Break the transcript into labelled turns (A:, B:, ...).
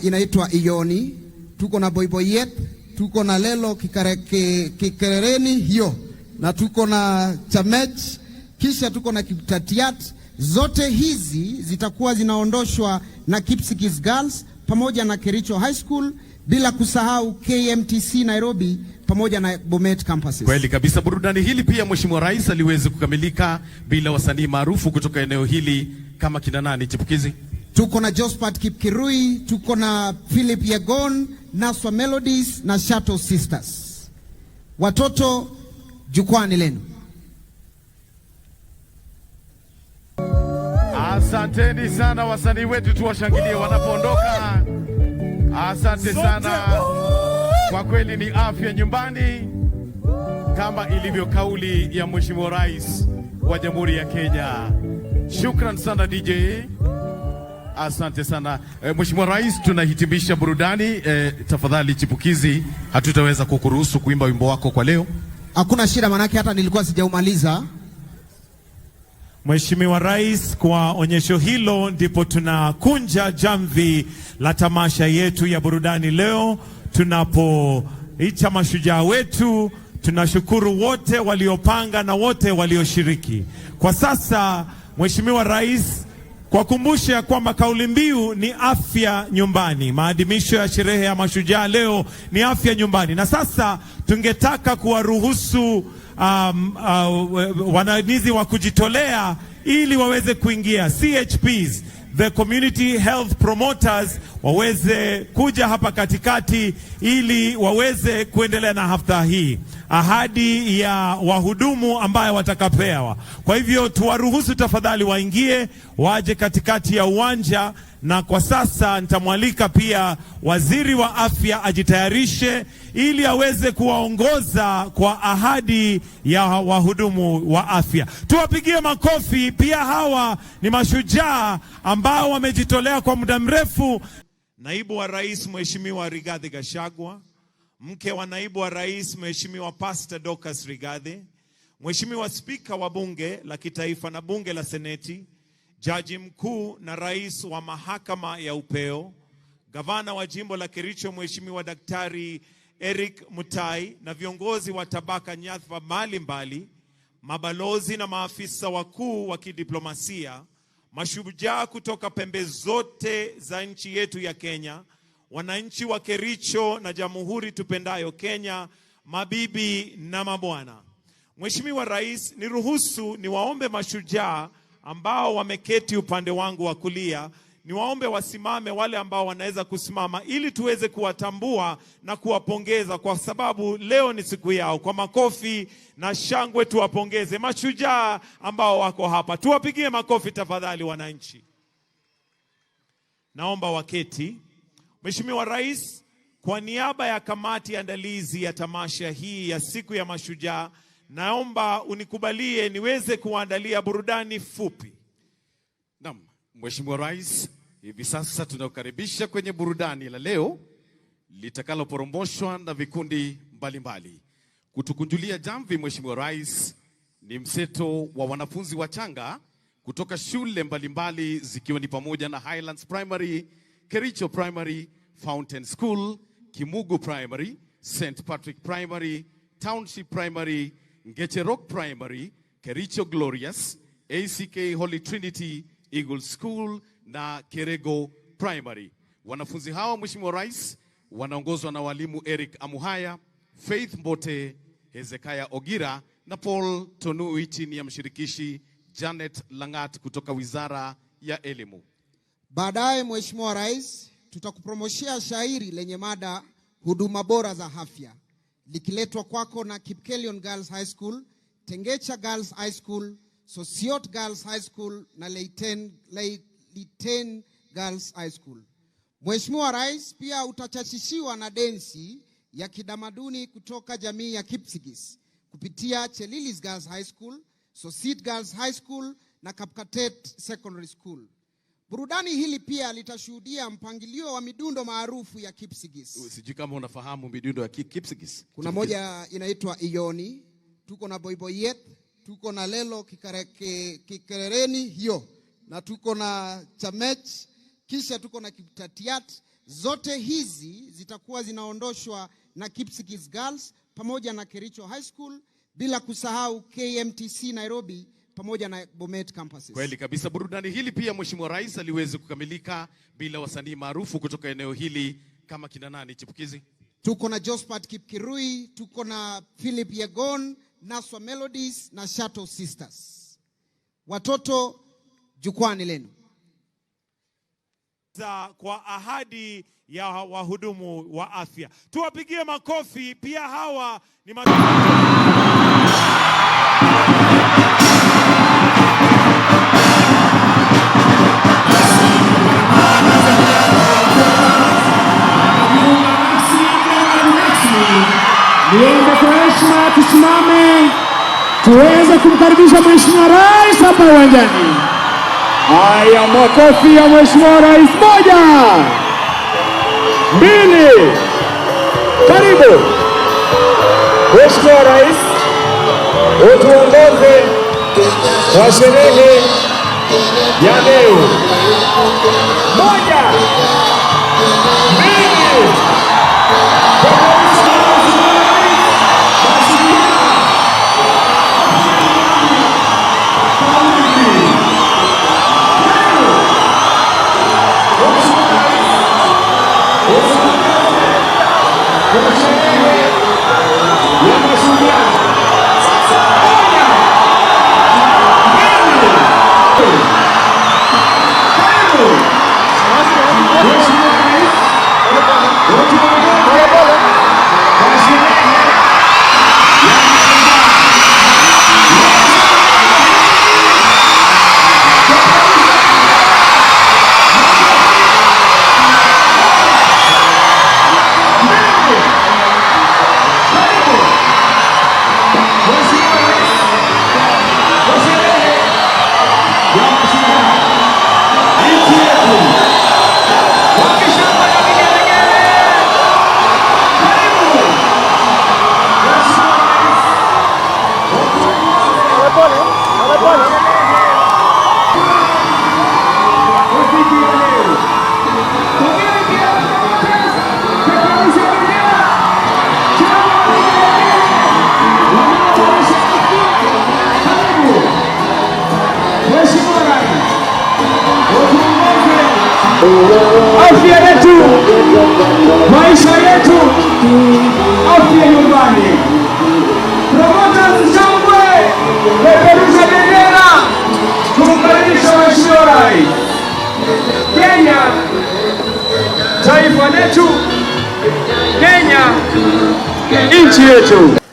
A: Inaitwa Iyoni, tuko na Boiboyet, tuko na Lelo Kikerereni hiyo, na tuko na Chamech, kisha tuko na Kiptatiat. Zote hizi zitakuwa zinaondoshwa na Kipsigis Girls pamoja na Kericho High School, bila kusahau KMTC Nairobi pamoja na Bomet campuses.
B: Kweli kabisa. Burudani hili pia, Mheshimiwa Rais, aliwezi kukamilika bila wasanii maarufu kutoka eneo hili kama kina nani, Chipukizi?
A: Tuko na Josephat Kipkirui, tuko na Philip Yegon, Naswa Melodies na Shato Sisters. Watoto, jukwani lenu.
B: Asanteni sana wasanii wetu, tuwashangilie wanapoondoka. Asante sana, kwa kweli ni afya nyumbani, kama ilivyo kauli ya Mheshimiwa Rais wa Jamhuri ya Kenya. Shukran sana DJ. Asante sana Mheshimiwa Rais, tunahitimisha burudani. Tafadhali Chipukizi, hatutaweza kukuruhusu kuimba wimbo wako kwa leo.
A: Hakuna shida, manake hata nilikuwa sijaumaliza.
C: Mheshimiwa Rais, kwa onyesho hilo ndipo tunakunja jamvi la tamasha yetu ya burudani leo, tunapoicha mashujaa wetu. Tunashukuru wote waliopanga na wote walioshiriki. Kwa sasa, Mheshimiwa Rais, kwa kumbusha ya kwamba kauli mbiu ni afya nyumbani. Maadhimisho ya sherehe ya mashujaa leo ni afya nyumbani, na sasa tungetaka kuwaruhusu wananizi wa kujitolea ili waweze kuingia CHPs, the community health promoters, waweze kuja hapa katikati ili waweze kuendelea na hafla hii, ahadi ya wahudumu ambayo watakapewa. Kwa hivyo tuwaruhusu tafadhali waingie, waje katikati ya uwanja, na kwa sasa nitamwalika pia waziri wa afya ajitayarishe ili aweze kuwaongoza kwa ahadi ya wahudumu wa afya. Tuwapigie makofi pia, hawa ni mashujaa ambao wamejitolea kwa muda mrefu. Naibu wa Rais Mheshimiwa Rigathi Gachagua, mke wa naibu wa rais Mheshimiwa Pastor Dorcas Rigathi, Mheshimiwa Spika wa Bunge la Kitaifa na Bunge la Seneti, Jaji Mkuu na Rais wa Mahakama ya Upeo, Gavana wa Jimbo la Kericho Mheshimiwa Daktari Eric Mutai na viongozi wa tabaka nyadhifa mbalimbali, mabalozi na maafisa wakuu wa kidiplomasia, mashujaa kutoka pembe zote za nchi yetu ya Kenya, wananchi wa Kericho na jamhuri tupendayo Kenya, mabibi na mabwana. Mheshimiwa Rais, niruhusu niwaombe mashujaa ambao wameketi upande wangu wa kulia, niwaombe wasimame, wale ambao wanaweza kusimama, ili tuweze kuwatambua na kuwapongeza kwa sababu leo ni siku yao. Kwa makofi na shangwe tuwapongeze mashujaa ambao wako hapa. Tuwapigie makofi tafadhali, wananchi. Naomba waketi. Mheshimiwa Rais, kwa niaba ya kamati andalizi ya tamasha hii ya siku ya mashujaa, naomba unikubalie niweze kuandalia burudani fupi.
B: Naam, Mheshimiwa Rais, hivi sasa tunakukaribisha kwenye burudani la leo litakaloporomoshwa na vikundi mbalimbali. Kutukunjulia jamvi, Mheshimiwa Rais, ni mseto wa wanafunzi wachanga kutoka shule mbalimbali zikiwa ni pamoja na Highlands Primary, Kericho Primary, Fountain School, Kimugu Primary, St. Patrick Primary, Township Primary, Ngecherok Primary, Kericho Glorious, ACK Holy Trinity, Eagle School na Kerego Primary. Wanafunzi hawa, Mheshimiwa Rais, wanaongozwa na walimu Eric Amuhaya, Faith Mbote, Hezekiah Ogira na Paul Tonui chini ya mshirikishi Janet Langat kutoka Wizara ya Elimu.
A: Baadaye, Mheshimiwa Rais, tutakupromoshea shairi lenye mada huduma bora za afya likiletwa kwako na Kipkelion Girls High School, Tengecha Girls High School, Sosiot Girls High School na Leiten Girls High School. Mheshimiwa Rais, pia utachachishiwa na densi ya kitamaduni kutoka jamii ya Kipsigis kupitia Chelilis Girls High School, Sosit Girls High School na Kapkatet Secondary School. Burudani hili pia litashuhudia mpangilio wa midundo maarufu ya Kipsigis.
B: Sijui kama unafahamu midundo ya Kipsigis.
A: Kuna moja inaitwa Iyoni, tuko na Boiboyet, tuko na Lelo Kikerereni hiyo, na tuko na Chamech, kisha tuko na Kiptatiat. Zote hizi zitakuwa zinaondoshwa na Kipsigis Girls pamoja na Kericho High School, bila kusahau KMTC Nairobi pamoja na Bomet campuses.
B: Kweli kabisa, burudani hili pia Mheshimiwa Rais aliwezi kukamilika bila wasanii maarufu kutoka eneo hili kama kina nani chipukizi?
A: Tuko na Josephat Kipkirui, tuko na Philip Yegon, Naswa Melodies na Shato Sisters. Watoto, jukwani lenu.
C: Za kwa ahadi ya wahudumu wa afya. Tuwapigie makofi pia, hawa ni
D: Niombe kwa heshima tusimame tuweze kumkaribisha Mheshimiwa Rais hapa uwanjani. Haya, makofi ya Mheshimiwa Rais. 1, 2, karibu Mheshimiwa Rais, utuongoze kwa sherehe ya leo. 1, 2, Afya yetu, maisha yetu, afya nyumbani. Promoters shangwe, peperusha bendera, tumkaribisha Mheshimiwa Rais. Kenya, taifa letu, Kenya, nchi yetu.